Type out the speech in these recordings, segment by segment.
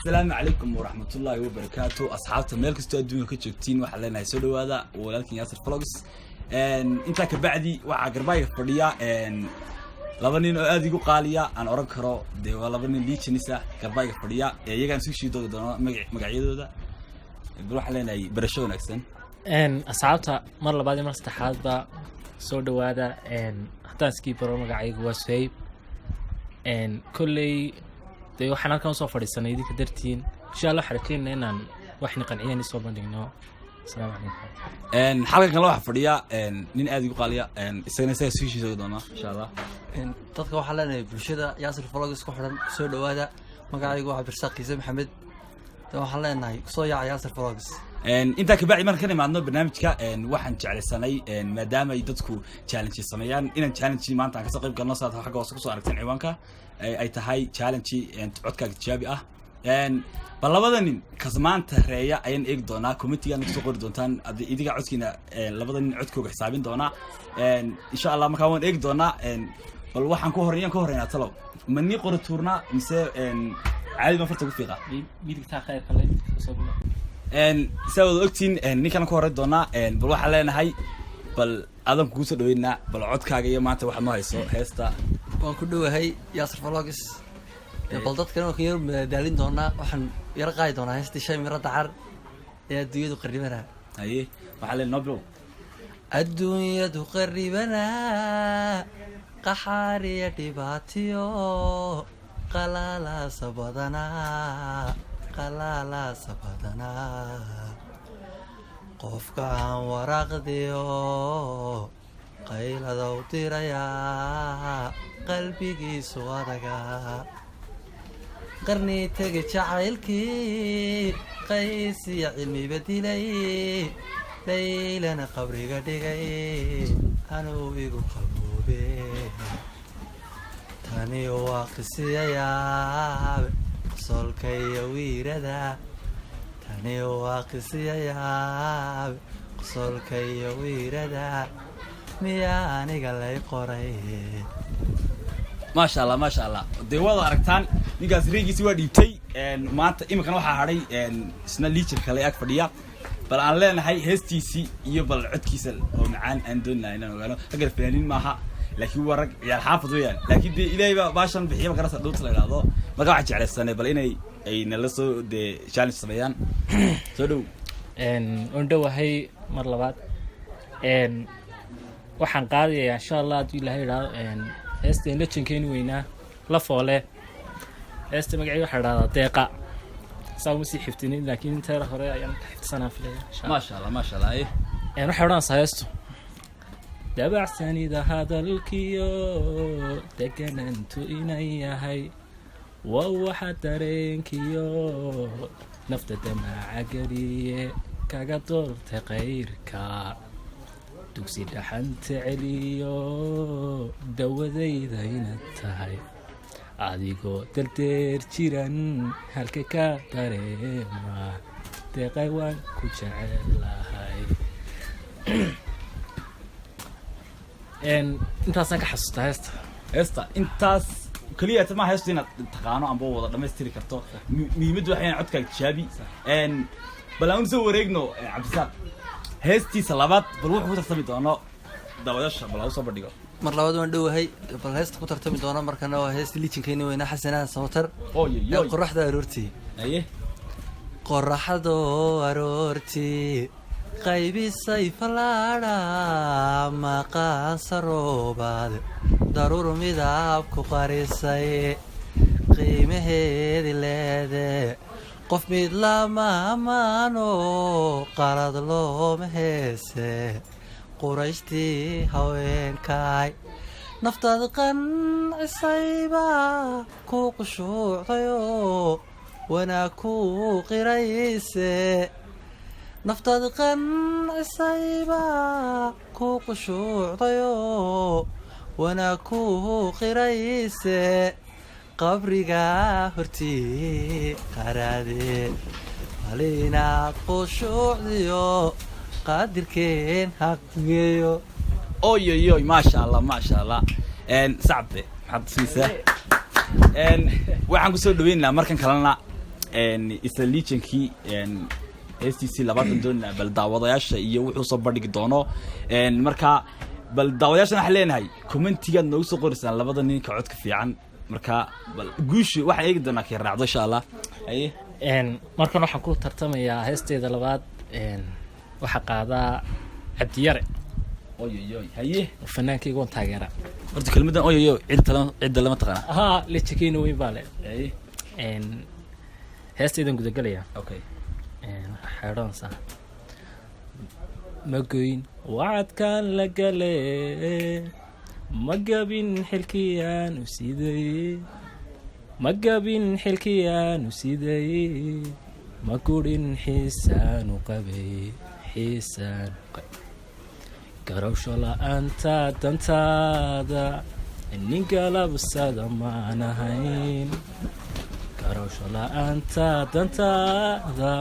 Asalaamu calaykum waraxmatullaahi wabarakaatu. Asxaabta meel kastoo adduunka ka joogtiin, waxaan leenahay soo dhawaada. Walaalkin Yaasir Vlogs. Intaa kabacdi waxaa garbaayga fadhiya laba nin oo aada igu qaaliya, aan oran karo dee waa laba nin legends ah garbaayga fadhiya. Iyagaan isu shii doogi doono magacyadooda. Bal waxaan leenahay barasho wanaagsan. Asxaabta, mar labaad iyo mar saddexaadba soo dhawaada. Haddaan iskii baro, magacaygu waa Suhayb. Kolley dee waxaan halkan usoo fadhiisanay idinka dartiin. Insha Allah waxaan rajeynaa inaan waxni qanciyaan isoo bandhigno. Asalaamu calaykum. Xalkan kale waxaa fadhiya nin aada igu qaaliya, isagana isaga sii shii doona insha Allah. Dadka waxaan leenahay, bulshada Yaasir Vlogs ku xidhan, soo dhawaada. Magacaygu waa Cabdirasaaq Kiise Maxamed. De waxaan leenahay kusoo yaaca Yaasir Vlogs. Intaa kabacdi markaan ka imaadno barnaamijka, waxaan jeclaysanay, maadaama ay dadku challenge sameeyaan, inaan challenge maanta aan kasoo qayb galno. Saad xagga hoose kusoo aragteen ciwaanka, ay tahay challenge codkaaga tijaabi ah. Bal labada nin kas maanta reeya ayaan eegi doonaa. Commentiga kusoo qori doontaan idiga codkiina, labada nin codkooga xisaabin doonaa insha Allah. Markaa waan eegi doonaa. Bal waxaan ku horey, yaan ka horreynaa talow? Ma nii qori tuurnaa mise caadi baan farta ku fiiqa? Midigtaa khayrka le kasoo bilo. Saa wada ogtiin, ninkan ka horey doonaa. Bal waxaan leenahay, bal adan kugu soo dhaweynaa, bal codkaaga iyo maanta waxaad noo hayso heesta. Waan ku dhowahay Yaasir Vlogs. Bal dadkana waan ka yar madaalin doonaa. Waxaan yaro qaadi doonaa heestii Shay Miro Dacar ee "Adduunyadu Qarribana". Haye, waxaa leen noo bilow. Adduunyadu qarribanaa, qaxaariya dhibaatiyo, qalaalaasa badanaa, qalaalaasa badanaa. Qofka aan waraaqdiyo qayladow dirayaa, qalbigiisu adagaa. Qarni tegi jacaylkii, qaysiya cilmiba dilay, laylana qabriga dhigay, anuu igu qaboobe. Tani waa qisiyayaabe, qosolka iyo wiirada. Tani waa qisiyayaabe, qosolka iyo wiirada, miyaa aniga lay qoray? Maasha Allah, maasha Allah. Dee waad aragtaan, ninkaas reegiisi waa dhiibtay. Maanta iminkana waxaa hadhay isna legend kale ag fadhiya. Bal aan leenahay heestiisii iyo bal codkiisa oo macaan aan dooninaha inaan ogaano. Raggan fanaaniin maaha, laakiin waa rag ciyaal xaafad weeyaan. Laakiin dee Ilaahay baa baashan bixiyaba karasa dhuunta la idhaahdo. Marka waxaan jeclaysanay bal inay ay nala soo dee challenge sameeyaan. Soo dhow. Waan dhowahay mar labaad. Waxaan qaadayaa insha Allah, hadduu Ilaahay idhaahdo, heesta legendkeeni weynaa La Foole. Heesta magaceeda waxaa idhahdaa "Deeqa". Saa uma sii xiftinin, laakiin inteeda hore ayaan ka xiftisanaa filaya insha Allah. Maasha Allah, maasha Allah. Waxay odhanaysaa heestu: dabacsanida hadalkiyo deganantu inan yahay, waa waxa dareenkiyo nafta damaaca geliye, kaga doortay kayrka, dugsi dhaxanta celiyo, dawadayda inaad tahay, adigoo dardeer jiran halka ka dareema, deeqay waan ku jecelahay. Intaasaan ka xasuustaa heesta. Heesta intaas keliya ta maaha. Heestu inaad taqaano amba wada dhamaystiri karto, muhiimaddu waxay inaan codkaaga tijaabi. Bal aan soo wareegno Cabdisaaq, heestiisa labaad. Bal wuxuu ku tartami doono daawadayaasha bal ha usoo bandhigo. Mar labaad waan dhowahay. Bal heesta ku tartami doona markana waa heesta legendkeeni weynaa Xasanaha Samatar Oy. ee Oy. "Qoraxda Aroortii". Haye. Qoraxdo aroortii qaybisay fallaadha, maqaansa roobaad, daruur midab ku qarisay, qiimaheedi leede, qof mid lama ammaano, qalad looma heese. Qurayshtii haweenkaay, naftaad qancisayba ku qushuucdayo, wanaag ku qirayse. Naftaad qancisayba ku qushuucdayo, wanaag ku qirayse. Qabriga hortii qaraade, malinaad qushuucdiyo, qaadirkeen haqgeeyo. Oy oy oy, maasha Allah, maasha Allah. Sacabde maxaad tusinaysaa? Waxaan kusoo dhaweynaynaa markan kalena Isla legendkii heestiisii labaatan doonina bal daawadayaasha iyo wuxuu soo bandhigi doono. Marka bal daawadayaashan waxaan leenahay, commentigaad noogu soo qoraysaan labada ninka codka fiican. Marka bal guusha waxaan eegi doonaa kay raacdo, insha Allah. Haye. Markan waxaan ku tartamayaa heesteeda labaad. Waxaa qaadaa Cabdiyare. Oyoyoy, haye. Fanaankayga waan taageera. Horta kelmaddan oyoyo cidda lama taqaana. Haa, legendkeena weyn baa le. Haye. Heesteedan gudagelaya. Okay. Waxay odhanaysaa: ma goyn wacadkaan la gale, ma gabin xilkiyaanu siday, ma gabin xilkiyaanu siday, ma gurin xiisaanu qabay, xiisaanu qabay, garowsho la-aanta dantaada nin galabsada maan ahayn, garowsho la-aanta dantaada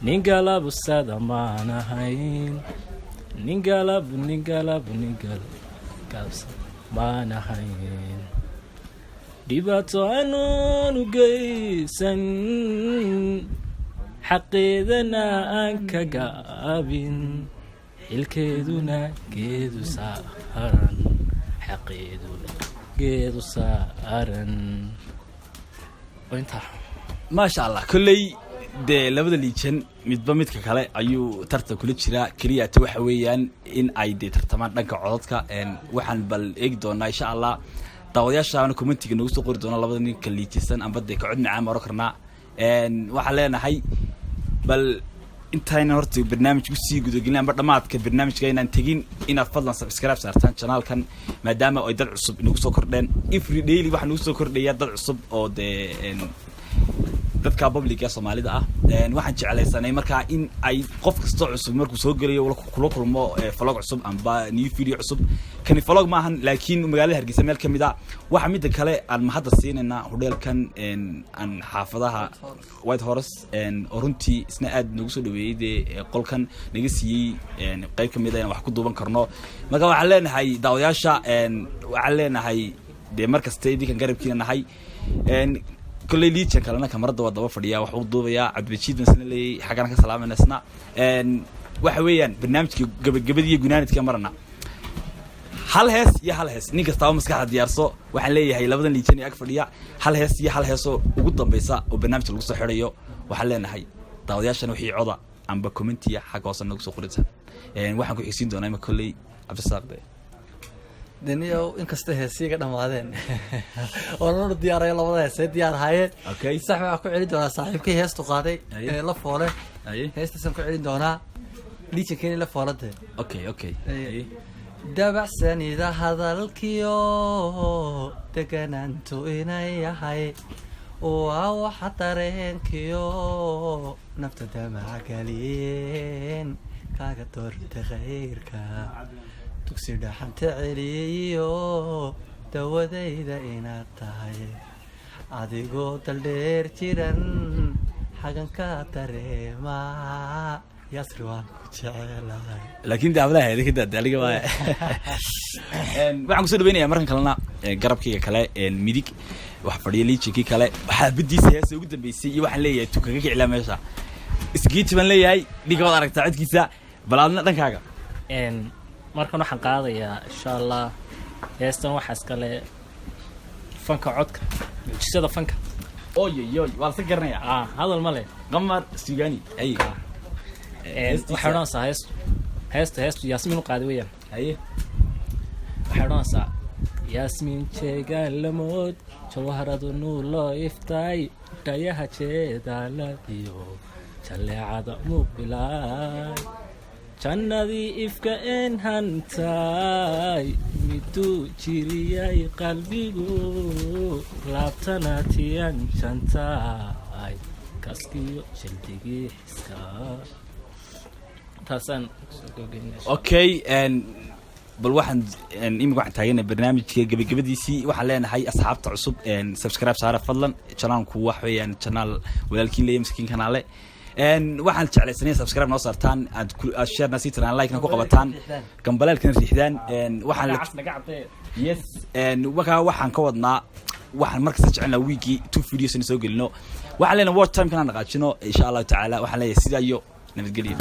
nin galabsada maan ahayn, nin galab, nin galab, nin galab galabsada maan ahayn, dhibaato anuunu geysan, xaqeedana aan ka gaabin, xilkeeduna geedu saaran, xaqeeduna geedu saaran. Waa intaa. Maasha Allah. Kolley dee labada legend midba midka kale ayuu tartan kula jiraa. Keliya ta waxa weeyaan in ay dee tartamaan dhanka codadka. Waxaan bal eegi doonaa, insha Allah, daawadayaashaana commentiga noogu soo qori doona labada ninka liijisan amba dee ka cod macaan ma oran karnaa. Waxaan leenahay bal intaynan horta barnaamij usii gudagelin amba dhamaadka barnaamijka inaan tegin, inaad fadlan subscribe saartaan channelkan, maadaama ay dad cusub inagu soo kordheen. Every daily waxaa nagu soo kordhaya dad cusub oo dee dadka publica Soomaalida ah. Waxaan jeclaysanay markaa in ay qof kastoo cusub markuu soo gelayo kula kulmo vlog cusub amba new video cusub. Kani vlog maahan, laakiin magaalada Hargeysa meel kamid a. Waxaa midda kale aan mahadda siinaynaa hodheelkan aan xaafadaha White Horse, oo runtii isna aad noogu soo dhaweeyey, dee qolkan naga siiyey qayb kamid a inaan wax ku duuban karno. Marka waxaan leenahay daawadayaasha, waxaan leenahay dee mar kasta idinkan garabkiina nahay. Kolley legend kalena kamarada waa daba fadhiya, wax uu duubayaa. Cabdimajiid baan isna leeyay, xaggana ka salaamayna isna. Waxa weeyaan barnaamijka gabagabadii iyo gunaanidka marana hal hees iyo hal hees, nin kastaaba maskaxda diyaarso. Waxaan leeyahay labadan legend ee ag fadhiya, hal hees iyo hal heesoo ugu dambeysa oo barnaamijka lagu soo xidhayo. Waxaan leenahay daawadayaashana wixii coda amba commentiya xagga hoose nagu soo qorita. Waxaan ku xigsiin doonaa ima kolley Cabdisaaq de. Deniyow, inkasta heesiga dhammaadeen oo lana diyaarayo, labada heesay diyaar ahaayeen. Sax, waxaan ku celin doonaa saaxiibkii heestu qaaday ee la foole. Heestaasaan ku celin doonaa, legendkeeni la foolade. Okay. Haye. Dabacsanida hadalkiyo deganaantu inay yahay waa waxa dareenkiyo nafta damaca geliyeen, kaaga doorta khayrka, dugsi dhaxanta celiyo, dawadayda inaad tahay, adigoo daldheer jiran xaganka dareemaa. Yaasir, waan ku jecelahay. Laakiin de hablaha idinka daadaaliga waaya. Waxaan kusoo dhaweynayaa markan kalena garabkayga kale midig waxa fadhiya legendkii kale, xaabadiisa heesa ugu dambeysay. Iyo waxaan leeyahay tukaga kicilaa meesha isgiiji baan leeyahay. Ninka waad aragtaa codkiisa, bal adna dhankaaga. Markan waxaan qaadayaa, insha Allah, heestan waxaa iskale fanka codka, mucjisada fanka. Oyoyoy, waa lasa garanayaa. Ah, hadal ma leh. Qamar Sugani ay. Waxay odhanaysaa heestu, heestu Yaasmiin u qaaday weeyaan. Haye. Waxay odhanaysaa: Yaasmiin jeegaan lamood, jawharadu nuuloo iftaay, dhayaha jeedaaladiyo jalleecada muuqbilaay, jannadii ifka een hantaay, miduu jiriyay qalbigu, laabtana tiyan jantaay, kaskiyo jildigii xiska. Taasaan kusoo gabagabeynaya. Okay, bal waxaan imika waxaan taaganay barnaamijka gebagabadiisii. Waxaan leenahay asxaabta cusub, subscribe saara fadlan. Channelku wax weeyaan channel walaalkiin leeyahay, miskiin kanaale. Waxaan jeclaysanay subscribe noo saartaan, aad aad share-na sii tiraan, like-na ku qabataan, gambaleelkana riixdaan. Waxaan Naga cadee. Yes, markaa waxaan ka wadnaa Waxaan markasta jecelnaa weekii two videos inaan soo gelino. Waxaan leenahay watch time kanaan dhaqaajino, insha Allahu tacaala. Waxaan leeyahay sidaa iyo nabadgelyo.